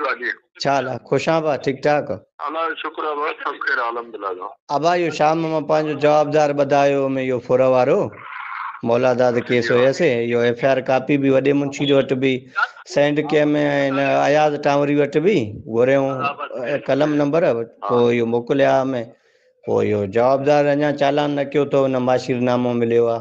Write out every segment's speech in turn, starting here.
ڀاء جي. ڇا حال آ خوش آن ڀا ٺيڪ ٺاڪ. الله جو شڪر آ ڀاء سڀ خير آ الحمدلله ڀاء. ابا اهو شام مان پنهنجو جوابدار ٻڌايو هوم اهو ڦر وارو مولا داد ڪيس هيس اهو ايف I R copy به وڏي منشي وٽ به سينڊ ڪيم ۽ هن اياز ٽانوري وٽ به گهريون قلم نمبر پوء اهو موڪليا هئم پوء اهو جوابدار اڃا چالان نه ڪيو اٿو نه معاشير نامو مليو آ.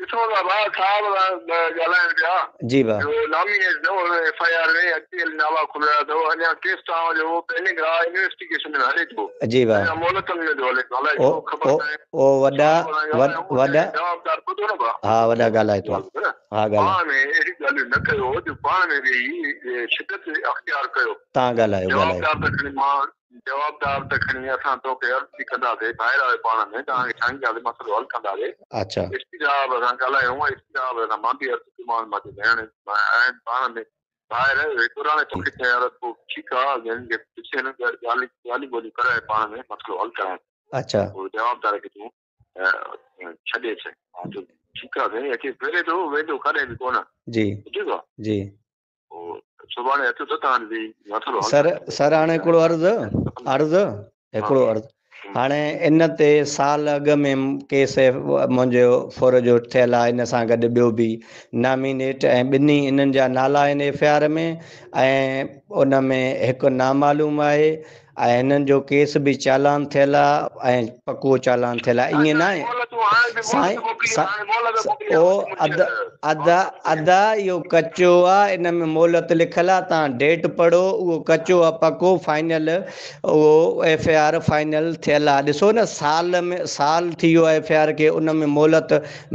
ڏسو ته ڀاء صاحب سان ڳالهائڻ پيا جي ڀاء. جو نامينيٽ نه هو ايف I R ۾ اڳتي هلي نالا کولرايا اٿو اڃا ڪيس توهان جو پينڊنگ آ انويسٽيگيشن ۾ هلي ٿو جي ڀاء. اڃا مهلتن ۾ ٿو هلي الائي او ڇو خبر او ناهي او وڏا صاحب سان ڳالهايون وڏا جوابدار ٻڌو نه ڀاء ها وڏا ڳالهائي ٿو ڳالهه ٻڌو نه ها ڳالهائي. پاڻ ۾ اهڙيون ڳالهيون نه ڪيو جو پاڻ ۾ ويهي شدت اختيار ڪيو تان ڳالهايو ڳالهايو. جوابدار ته کڻي مان جوابدار ته کڻي اسان توکي عرض به ڪنداسي ڀائر آهيو پاڻ ۾ توهان کي ٺاهينداسي مسئلو حل ڪنداسي. اڇا. ايس پي صاحب سان ڳالهايو ايس پي صاحب سان مان به عرض ڪيومانس مان چيو ڀيڻ آهن پاڻ ۾ ڀائر پراڻي توکي چيو يار پوء ٺيڪ آ هنن کي پڇي نه ڳالهيون ڳالهيون ٻولهيون ڪرائي پاڻ ۾ مسئلو حل ڪرائي. اڇا. پوء جوابدار کي تون ڇڏي ڇڏ. مان چيو ٺيڪ آ سائين اچي ڦري ٿو ويندو ڪڏهن به ڪونه. جي. ٺيڪ آ. جي. سڀاڻي اچو ته توهان جي مسئلو حل سر سر هاڻي هڪڙو عرض عرض هڪڙو عرض هاڻي ان تي سال اڳ ۾ ڪيس منهنجو ڦر جو ٿيل آهي ان سان گڏ ٻيو به نامينيٽ ۽ ٻنهي انهن جا نالا آهن ايف I R ۾ ۽ ان ۾ هڪ نامعلوم آهي ۽ هنن جو ڪيس به چالان ٿيل آ ۽ پڪو چالان ٿيل آ ائين ناهي سائين او ادا ادا ادا اهو ڪچو آ ان ۾ مهلت لکيل آ تان ڊيٽ پڙهو اهو ڪچو آ پڪو فائنل اهو ايف I R final ٿيل آ ڏسو نه سال ۾ سال ٿي ويو آ ايف I R کي ان ۾ مهلت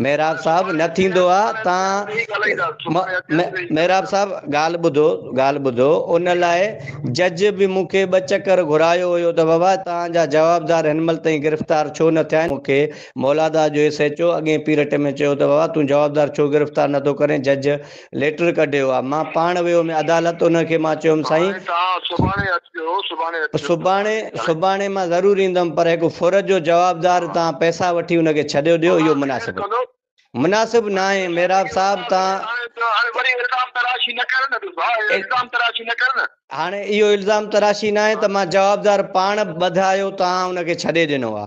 محراب صاحب نه ٿيندو آ تان محراب صاحب ڳالهه ٻڌو ڳالهه ٻڌو ان لاء جج به مون کي ٻه چڪر گهرايو هيو ته بابا توهان جا جوابدار هن مهل تائين گرفتار ڇو نه ٿيا آهن مون کي مولادا جو ايس ايڇ او اڳئين پيرٽ ۾ چيو ته بابا تون جوابدار ڇو گرفتار نه ٿو ڪرين جج ليٽر ڪڍيو آ مان پاڻ ويو هيم عدالت ان کي مان چيو هيم سائين سڀاڻي سڀاڻي مان ضرور ايندم پر هڪ ڦر جو جوابدار تان پئسا وٺي ان کي ڇڏيو ڏيو اهو مناسب مناسب ناهي محراب صاحب تان هاڻي اهو الزام تراشي ناهي ته مان جوابدار پاڻ ٻڌايو تان ان کي ڇڏي ڏنو آ.